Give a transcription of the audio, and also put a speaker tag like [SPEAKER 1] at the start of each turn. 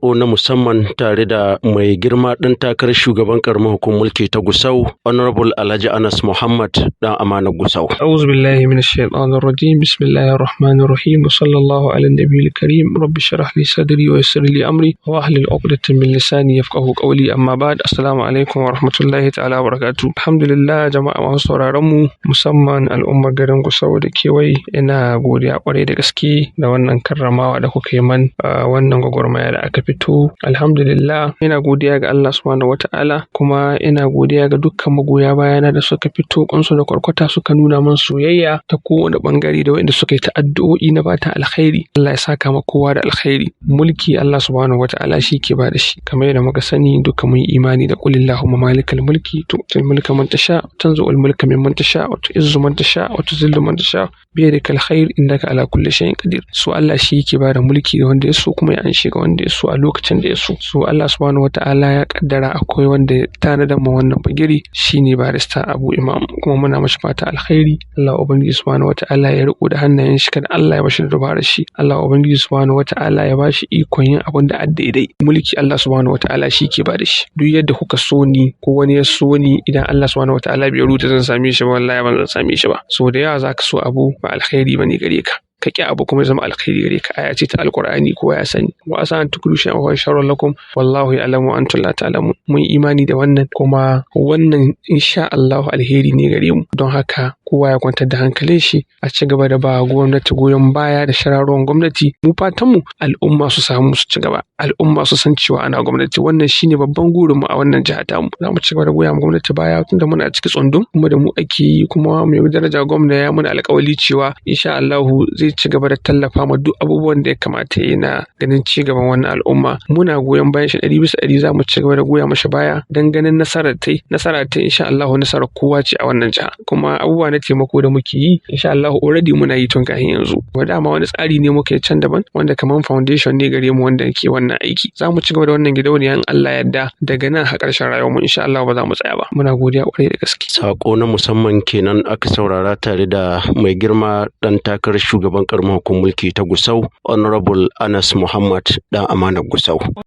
[SPEAKER 1] Na musamman tare da mai girma ɗan takarar shugaban karamar hukumar mulki ta Gusau, Honorable Alhaji Anas Muhammad Dan Amana Gusau.
[SPEAKER 2] أعوذ بالله من الشيطان الرجيم، بسم الله الرحمن الرحيم، وصلى الله على النبي الكريم، رب اشرح لي صدري ويسر لي أمري واحلل عقدة من لساني يفقهوا قولي، أما بعد، السلام عليكم ورحمة الله تعالى وبركاته. الحمد لله. Jama'a masu sauraron mu, musamman al'ummar garin Gusau da kewaye, ina godiya kwarai da gaske da wannan karramawa da kuka yi man wannan gwagwarmaya da aka fito. Alhamdulillah, ina godiya ga Allah Subhanahu wata'ala, kuma ina godiya ga dukkan magoya bayana da suka fito kwansu da kwarkwata suka nuna man soyayya ta kowane bangare, da waɗanda suka yi ta addu'o'i na fatan alkhairi. Allah ya saka ma kowa da alkhairi. Mulki Allah Subhanahu wata'ala shi ke ba da shi, kamar yadda muka sani duka mun imani da قل اللهم مالك الملك تؤتي الملك من تشاء تنزع الملك ممن تشاء وتعز من تشاء وتذل من تشاء بيدك الخير إنك على كل شيء قدير. So Allah shi yake ba da mulki ga wanda ya so, kuma ya anshi ga wanda ya so a lokacin da ya so. So Allah Subhanahu wata'ala ya kaddara akwai wanda ya tanadar ma wannan bagiri, shine Barista Abu Imam, kuma muna mashi fata alkhairi. Allah Ubangiji Subhanahu wata'ala ya riko da hannayen shi, kada Allah ya bashi da dabarar shi. Allah Ubangiji Subhanahu wata'ala ya bashi ikon yin abin da daidai. Mulki Allah Subhanahu wata'ala shi ke ba da shi. Duk yadda kuka so ni ko wani ya so ni, idan Allah Subhanahu wata'ala bai rubuta zan same shi ba, wallahi ban zan same shi ba. So da yawa zaka so abu, ba alkhairi bane gare ka, ka ƙi abu kuma ya zama alkhairi gare ka. Aya ce ta Alƙur'ani, kowa ya sani: وعسى أن تكرهوا شيئا وهو شر لكم والله يعلم وأنتم لا تعلمون. Mun imani da wannan, kuma wannan insha Allah alheri ne gare mu. Don haka kowa ya kwantar da hankalin shi, a ci gaba da ba gwamnati goyon baya da shararuwan gwamnati. Mu fatan mu al'umma su samu su ci gaba, al'umma su san cewa ana gwamnati. Wannan shine babban gurin mu a wannan jiha tamu. Za mu ci gaba da goya ma gwamnati baya tunda muna cikin tsundum, kuma da mu ake yi. Kuma mai daraja gwamna ya muna alƙawari cewa insha Allahu zai ci gaba da tallafa ma duk abubuwan da ya kamata ya na ganin ci gaban wannan al'umma. Muna goyon bayan shi 100%. Za mu ci gaba da goya mashi baya don ganin nasarar ta nasara ta insha Allahu nasarar kowa ce a wannan jiha. Kuma abubuwa na taimako da muke yi, insha Allahu already muna yi tun kafin yanzu. Wa dama wani tsari ne muka yi can daban, wanda kamar foundation ne gare mu wanda ke wannan aiki. Za mu ci gaba da wannan gidauniya in Allah yarda daga nan har ƙarshen rayuwar mu. Insha Allah ba za mu tsaya ba. Muna godiya kwarai da gaske.
[SPEAKER 1] Sako na musamman kenan aka saurara tare da mai girma dan takarar shugaban karamar hukumar mulki ta Gusau, Honorable Anas Muhammad Dan Amana Gusau.